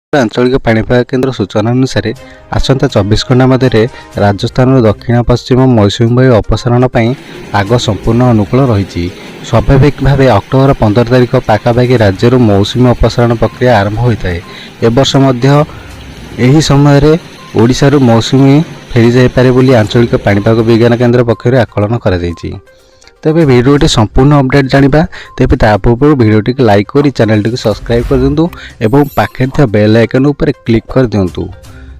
ଆଞ୍ଚଳିକ ପାଣିପାଗ କେନ୍ଦ୍ର ସୂଚନା ଅନୁସାରେ, ଆସନ୍ତା 24 ଘଣ୍ଟା ମଧ୍ୟରେ ରାଜସ୍ଥାନରୁ ଦକ୍ଷିଣ ପଶ୍ଚିମ ମୌସୁମୀ ବାୟୁ ଅପସାରଣ ପାଇଁ ପାଗ ସମ୍ପୂର୍ଣ୍ଣ ଅନୁକୂଳ ରହିଛି। ସ୍ୱାଭାବିକ ଭାବେ ଅକ୍ଟୋବର 15 ତାରିଖ ପାଖାପାଖି ରାଜ୍ୟରୁ ମୌସୁମୀ ଅପସାରଣ ପ୍ରକ୍ରିୟା ଆରମ୍ଭ ହୋଇଥାଏ। ଏବର୍ଷ ମଧ୍ୟ ଏହି ସମୟରେ ଓଡ଼ିଶାରୁ ମୌସୁମୀ ଫେରିଯାଇପାରେ ବୋଲି ଆଞ୍ଚଳିକ ପାଣିପାଗ ବିଜ୍ଞାନ କେନ୍ଦ୍ର ପକ୍ଷରୁ ଆକଳନ କରାଯାଇଛି। ତେବେ ଭିଡ଼ିଓଟି ସମ୍ପୂର୍ଣ୍ଣ ଅପଡ଼େଟ୍ ଜାଣିବା। ତେବେ ତା ପୂର୍ବରୁ ଭିଡ଼ିଓଟିକୁ ଲାଇକ୍ କରି ଚ୍ୟାନେଲଟିକୁ ସବସ୍କ୍ରାଇବ୍ କରିଦିଅନ୍ତୁ ଏବଂ ପାଖରେ ଥିବା ବେଲ୍ ଆଇକନ୍ ଉପରେ କ୍ଲିକ୍ କରିଦିଅନ୍ତୁ।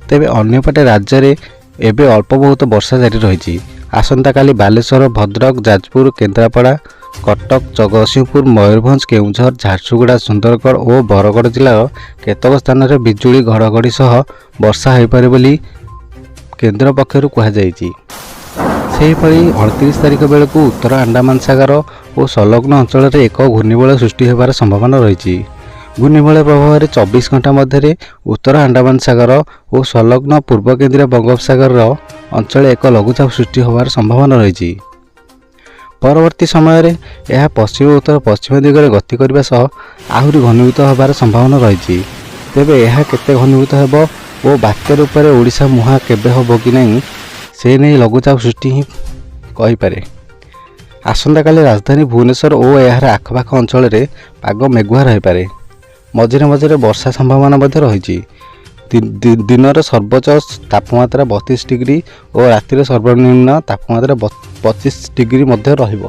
ତେବେ ଅନ୍ୟପଟେ ରାଜ୍ୟରେ ଏବେ ଅଳ୍ପ ବହୁତ ବର୍ଷା ଜାରି ରହିଛି। ଆସନ୍ତାକାଲି ବାଲେଶ୍ୱର, ଭଦ୍ରକ, ଯାଜପୁର, କେନ୍ଦ୍ରାପଡ଼ା, କଟକ, ଜଗତସିଂହପୁର, ମୟୂରଭଞ୍ଜ, କେଉଁଝର, ଝାରସୁଗୁଡ଼ା, ସୁନ୍ଦରଗଡ଼ ଓ ବରଗଡ଼ ଜିଲ୍ଲାର କେତେକ ସ୍ଥାନରେ ବିଜୁଳି ଘଡ଼ଘଡ଼ି ସହ ବର୍ଷା ହୋଇପାରେ ବୋଲି କେନ୍ଦ୍ର ପକ୍ଷରୁ କୁହାଯାଇଛି। ସେହିଭଳି 29 ତାରିଖ ବେଳକୁ ଉତ୍ତର ଆଣ୍ଡାମାନ ସାଗର ଓ ସଂଲଗ୍ନ ଅଞ୍ଚଳରେ ଏକ ଘୂର୍ଣ୍ଣିବଳୟ ସୃଷ୍ଟି ହେବାର ସମ୍ଭାବନା ରହିଛି। ଘୂର୍ଣ୍ଣିବଳୟ ପ୍ରଭାବରେ 24 ଘଣ୍ଟା ମଧ୍ୟରେ ଉତ୍ତର ଆଣ୍ଡାମାନ ସାଗର ଓ ସଂଲଗ୍ନ ପୂର୍ବ କେନ୍ଦ୍ରୀୟ ବଙ୍ଗୋପସାଗରର ଅଞ୍ଚଳରେ ଏକ ଲଘୁଚାପ ସୃଷ୍ଟି ହେବାର ସମ୍ଭାବନା ରହିଛି। ପରବର୍ତ୍ତୀ ସମୟରେ ଏହା ପଶ୍ଚିମ ଉତ୍ତର ପଶ୍ଚିମ ଦିଗରେ ଗତି କରିବା ସହ ଆହୁରି ଘନୀଭୂତ ହେବାର ସମ୍ଭାବନା ରହିଛି। ତେବେ ଏହା କେତେ ଘନୀଭୂତ ହେବ ଓ ବାତ୍ୟା ରୂପରେ ଓଡ଼ିଶା ମୁହାଁ କେବେ ହେବ କି ନାହିଁ, ସେ ନେଇ ଲଘୁଚାପ ସୃଷ୍ଟି ହିଁ କହିପାରେ। ଆସନ୍ତାକାଲି ରାଜଧାନୀ ଭୁବନେଶ୍ୱର ଓ ଏହାର ଆଖପାଖ ଅଞ୍ଚଳରେ ପାଗ ମେଘୁଆ ରହିପାରେ। ମଝିରେ ମଝିରେ ବର୍ଷା ସମ୍ଭାବନା ମଧ୍ୟ ରହିଛି। ଦିନର ସର୍ବୋଚ୍ଚ ତାପମାତ୍ରା 32 ଡିଗ୍ରୀ ଓ ରାତିର ସର୍ବନିମ୍ନ ତାପମାତ୍ରା 25 ଡିଗ୍ରୀ ମଧ୍ୟ ରହିବ।